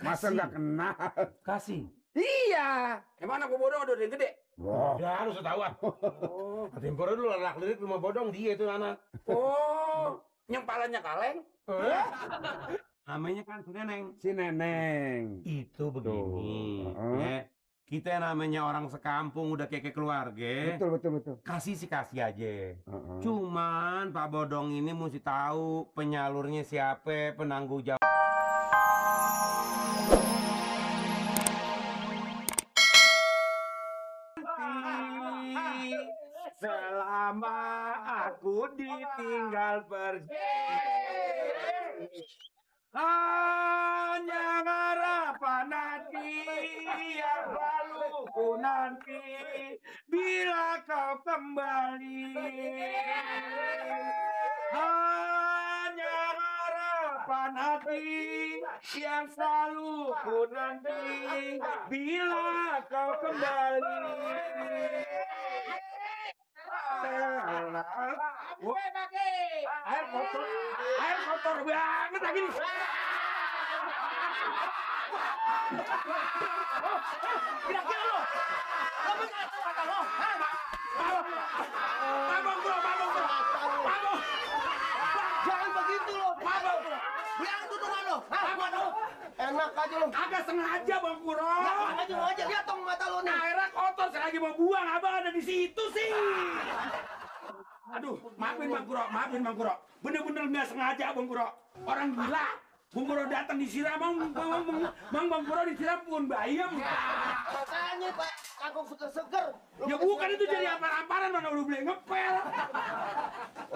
Masa nggak kenal? Kasih. Iya. Emang anak bodong udah yang gede? Wah. Ya harus tahu. Oh. Tempor dulu anak lirik rumah bodong dia itu anak. Oh. Yang palanya kaleng? Namanya kan si Neneng. Si Neneng. Itu begini. Tuh. Kita namanya orang sekampung udah kayak keluarga. Betul. Kasih sih kasih aja. Cuman Pak Bodong ini mesti tahu penyalurnya siapa, penanggung jawab. Selama aku ditinggal pergi, hanya harapan hati yang selalu ku nanti bila kau kembali. Hanya harapan hati yang selalu ku nanti bila kau kembali. Air kotor banget lagi nih. Kira-kira lo, kata lo, mabok bro. Jangan begitu lo. Mabok bro. Bilang tutupan lo. Mabok lo. Enak aja lo. Agak sengaja bang Kuro. Aja lihat dong mata lo nih. Airnya kotor, saya lagi mau buang, abang ada di situ sih. Aduh, maafin Bang Kuro. Bener-bener nggak sengaja Bang Kuro. Orang gila. Bang Kuro datang disiram, Bang Kuro disiram pun bayam. Makanya Pak, kagok seger-seger. Ya bukan itu jadi ampar-amparan, mana udah beli ngepel.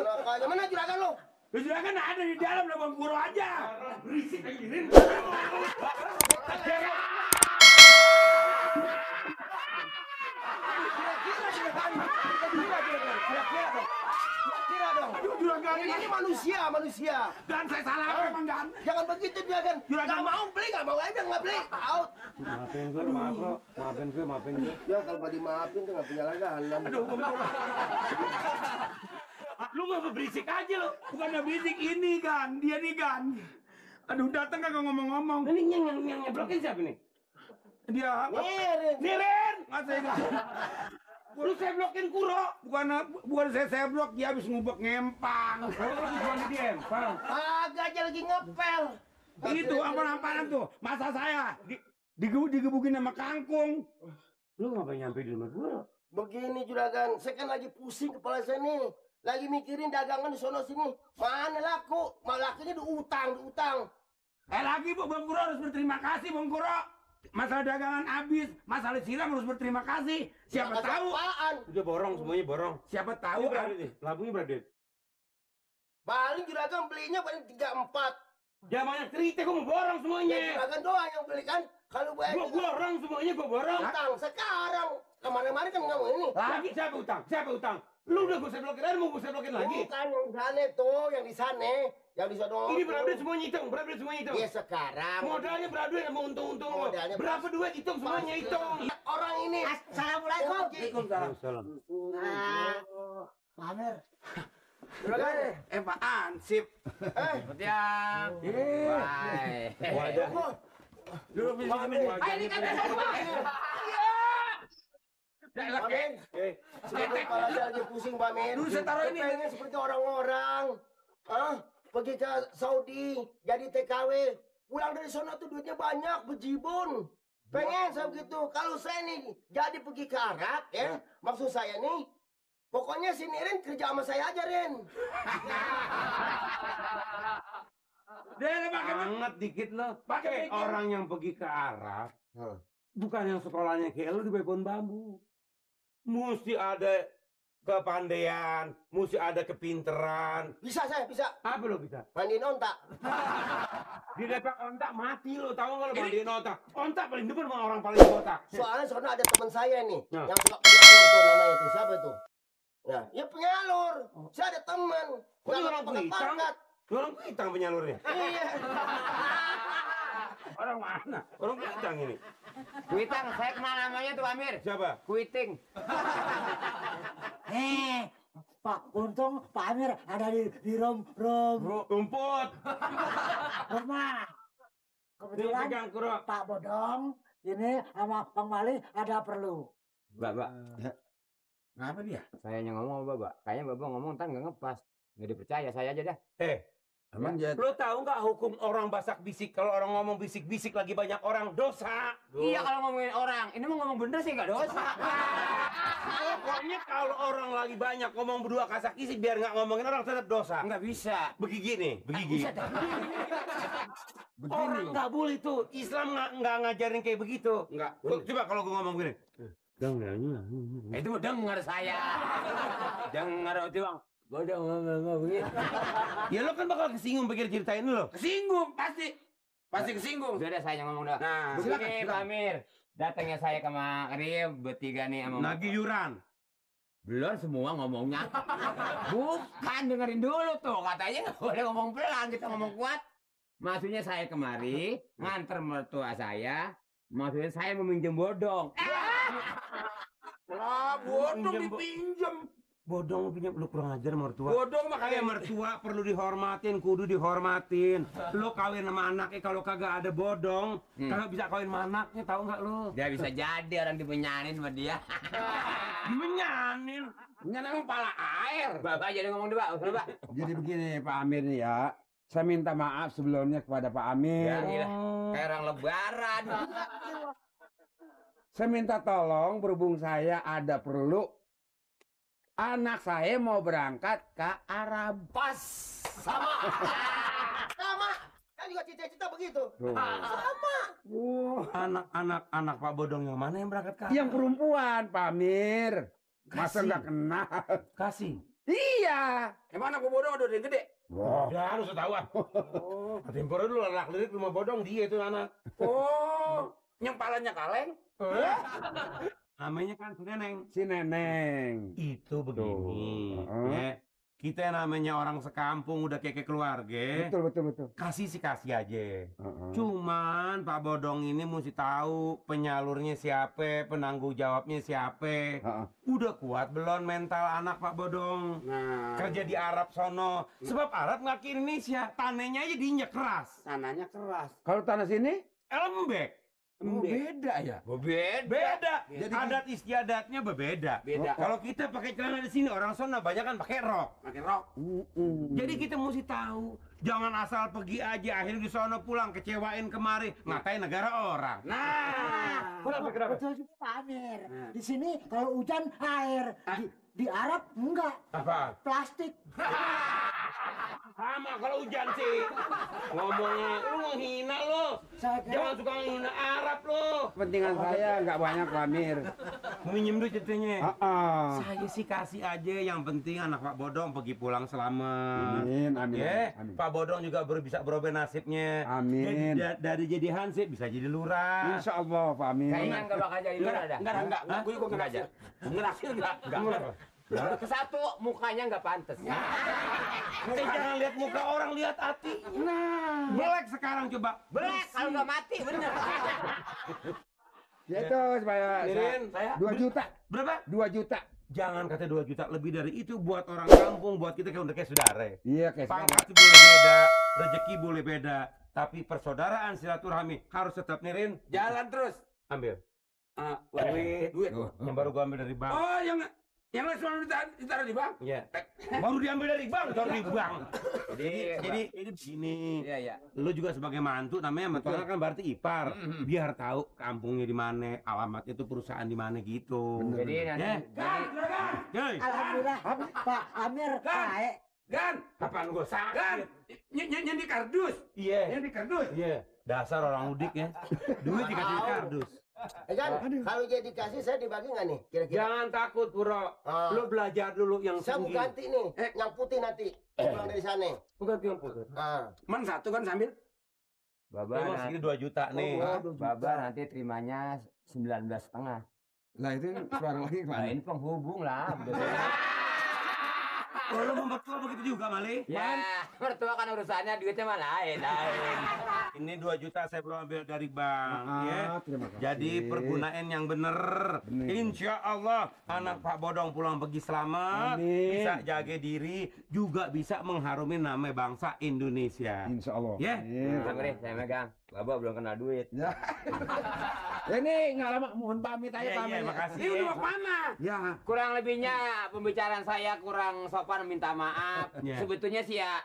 Enak aja, mana juragan lo? Ya sudah kan ada di dalam lah Bang Kuro aja. Berisik aja gini. Kira dong. Aduh, juragan Ini manusia. Dan saya salah apa Bang Gan? Jangan begitu juragan. Nggak mau beli, nggak mau aja nggak beli. Out. Maafin gue. Ya kalau nggak dimaafin tuh nggak punya langganan. Aduh, Bang Kuro. Lu nggak berisik aja lo. Bukannya berisik ini Gan, dia nih Gan. Aduh, datang kagak ngomong-ngomong. Ini yang nyeblokin siapa nih? Dia Niren. Nggak saya nggak. Lu saya blokin Kuro. Bukan saya blok, dia habis ngubek ngempang. Kalau lu bukan dia empang. Agak aja lagi ngepel. Itu ampar-amparan tuh. Masa saya digebukin sama kangkung. Lu ngapain nyampe di rumah Kuro? Begini juragan, saya kan lagi pusing kepala saya nih. Lagi mikirin dagangan di sono sini. Mana laku? Malah lakunya diutang. Lagi Bu, Bang Kuro harus berterima kasih Bang Kuro. Masalah dagangan habis, masalah siram harus berterima kasih. Siapa tahu? Apaan? Udah borong, semuanya borong. Siapa tahu kan? Labunya berapa? Paling juragan belinya paling 3-4. Jangan banyak cerita, gue mau borong semuanya. Ya juragan doang yang beli kan. Kalau gue Gue borong semuanya, gue borong. utang sekarang. Kemarin-kemarin kan nggak mau ini. Lagi siapa utang? Lu udah gue blokin, mau gue blokin lagi. Bukan yang di sana tuh, yang di sana. Yang di sono. Ini berapa semuanya hitung, Ya sekarang. Modalnya berapa duit sama untung-untung. Modalnya Berapa duit hitung semuanya hitung. Orang ini. Assalamualaikum. Waalaikumsalam. Pamer. Juragan. Pak Ansip. Siang. Wadah. Dulu Ini kan Pamer. Kepala saya lagi pusing Pamer. Dulu saya taruh ini. Pengen seperti orang-orang. Pergi ke Saudi, jadi TKW. Pulang dari sana tuh duitnya banyak, bejibun. Pengen saya begitu. Kalau saya nih jadi pergi ke Arab, ya. Maksud saya nih, pokoknya si Nirin kerja sama saya aja, Ren. Dia banget dikit lo. Pakai orang yang pergi ke Arab. Bukan yang sekolahnya kayak lu di Bebon Bambu. Mesti ada kepandaian, mesti ada kepinteran. Bisa saya, bisa. Apa lo bisa? Mandiin ontak. Di depan ontak mati lo, tahu nggak lo mandiin ontak? Ontak paling depan sama orang paling botak. Soalnya sana ada teman saya nih, Nah. yang suka penyalur tuh namanya tuh. Siapa tuh? Ya penyalur. Saya ada teman. Kok dia orang Kuitang? Orang Kuitang penyalurnya. Iya. Orang mana? Orang Kuitang ini. Kuitang, saya kenal namanya tuh Amir. Siapa? Kuiting. Pak Untung, Pak Amir ada di Rumput. rumah. Kebetulan pegang Kuro. Pak Bodong ini sama Bang Mali ada perlu. Mbak. Ngapa dia? Saya yang ngomong sama Bapak. Kayaknya Bapak ngomong ntar nggak ngepas. Nggak dipercaya, saya aja dah. Emang dia Lo tahu nggak hukum orang basak bisik? Kalau orang ngomong bisik-bisik lagi banyak orang dosa. Iya kalau ngomongin orang. Ini mau ngomong bener sih nggak dosa. Pokoknya kalau orang lagi banyak ngomong berdua kasak kisik biar nggak ngomongin orang tetap dosa. Nggak bisa. Begigi nih, begigi. Bisa dah. Orang nggak boleh tuh. Islam nggak ngajarin kayak begitu. Nggak. Coba kalau gue ngomong gini. Itu mau dengar saya. Dengar itu bang. Gue udah ngomong begini. Ya lo kan bakal kesinggung pikir ceritain lo. kesinggung pasti. Pasti kesinggung. Udah deh saya yang ngomong dah. Nah, Begini Pak Amir. Datangnya saya kemari bertiga nih sama Nagih yuran. belum semua ngomongnya. Bukan dengerin dulu tuh katanya nggak boleh ngomong pelan kita ngomong kuat. Maksudnya saya kemari nganter mertua saya. Maksudnya saya meminjam bodong. Lah, bodong Pinjem, dipinjem. Bodong pinjam lu kurang ajar mertua. Bodong Makanya makanya mertua perlu dihormatin, kudu dihormatin. Lo kawin sama anaknya kalau kagak ada bodong, kalau bisa kawin sama anaknya tahu nggak lo? Dia bisa jadi orang dimenyanin sama dia. Menyanin. Ini emang pala air. Bapak jadi ngomong dulu Pak. Udah, Pak. Jadi begini Pak Amir nih ya. Saya minta maaf sebelumnya kepada Pak Amir. Ya, gila. Kayak orang lebaran. Saya minta tolong berhubung saya ada perlu. Anak saya mau berangkat ke Arab. Pas sama. Sama. Kan juga cita-cita begitu. Tuh. Anak Pak Bodong yang mana yang berangkat ke? Yang perempuan Pak Amir. Masa Kasih. nggak kenal? Kasih. Iya. Emang anak bodong udah gede? Wah. Ya harus ketahuan. Tempor dulu anak lirik rumah bodong dia itu anak. Oh, yang palanya kaleng. Namanya kan si Neneng. Si Neneng. Itu begini. Tuh. Ya. Kita namanya orang sekampung udah kayak keluarga. Betul. Kasih sih kasih aja. Heeh. Cuman Pak Bodong ini mesti tahu penyalurnya siapa, penanggung jawabnya siapa. Heeh. Udah kuat belum mental anak Pak Bodong? Nah, Kerja di Arab sono. Sebab Arab nggak ke Indonesia. Tanahnya aja diinjak keras. tanahnya keras. Kalau tanah sini? Lembek. Oh, beda ya. Beda. Jadi- Adat istiadatnya berbeda. Beda. Kalau kita pakai celana di sini orang sono banyak kan pakai rok. Pakai rok. Jadi kita mesti tahu, jangan asal pergi aja akhirnya di sono pulang kecewain kemari, ngatain negara orang. Nah, Kenapa? Betul juga Pak Amir. Di sini kalau hujan air, di Arab enggak, Apa? plastik. Sama kalau hujan sih. Ngomongnya, lu menghina lo. Saya kira Jangan suka menghina Arab lo. Kepentingan saya nggak banyak Pak Amir. Minjem duit ceritanya. Heeh. Saya sih kasih aja, yang penting anak Pak Bodong pergi pulang selamat. Amin. Ya, Amin. Pak Bodong juga bisa berubah nasibnya. Amin. Dari jadi hansip bisa jadi lurah. Insya Allah Pak Amir. kayaknya nggak bakal jadi lurah dah. Enggak. Gue juga nggak aja. Ngerasir enggak. Ke satu mukanya nggak pantas. Jangan lihat muka orang, lihat hati. Nah, belek sekarang coba. Belek kalau nggak mati bener. Ya itu supaya Mirin, saya 2 juta. Berapa? 2 juta. Jangan kata 2 juta, lebih dari itu buat orang kampung, buat kita kayak udah kayak saudara. Iya kayak Pangkat boleh beda, rezeki boleh beda, tapi persaudaraan silaturahmi harus tetap nirin. Jalan terus. Ambil. Duit. Yang baru gua ambil dari bank. Oh, yang langsung ditaruh di bank. Iya. Baru diambil dari bank, taruh di bank. Jadi ini begini. Iya. Lu juga sebagai mantu namanya mentonya kan berarti ipar. Biar tahu kampungnya di mana, alamatnya itu perusahaan di mana gitu. Jadi nanti. Ya. Jadi, Yoi. Alhamdulillah Pak Amir baik. Gan, Apaan gua sakit? Gan, nyendi kardus. Iya. Nyendi kardus. Iya. Dasar orang udik ya. Duit dikasih kardus. Kan kalau dia dikasih saya dibagi nggak nih kira-kira? Jangan takut, Puro. Ah. Lu belajar dulu yang Saya mau tinggi. ganti nih, yang putih nanti pulang dari sana. Bukan yang putih. Ah. Man satu kan sambil. Baba Lu nanti, segini 2 juta nih. Baba nanti terimanya 19,5. Lah itu suara lagi Nah, ini penghubung lah. Oh, lu mempertua begitu juga, Mali? Ya, mertua kan urusannya duitnya mah lain. Ini 2 juta saya perlu ambil dari bank, ya. Terima kasih. Jadi pergunain yang bener. Insya Allah anak Pak Bodong pulang pergi selamat, Amin. bisa jaga diri, juga bisa mengharumi nama bangsa Indonesia. Insya Allah. Ya. Amin. Amri, saya megang. Bapak belum kena duit. Ya. Ini nggak lama, mohon pamit aja Iya, pamit. iya, makasih. Ini udah mau kemana? Ya. Kurang lebihnya pembicaraan saya kurang sopan, minta maaf. Iya. Sebetulnya sih ya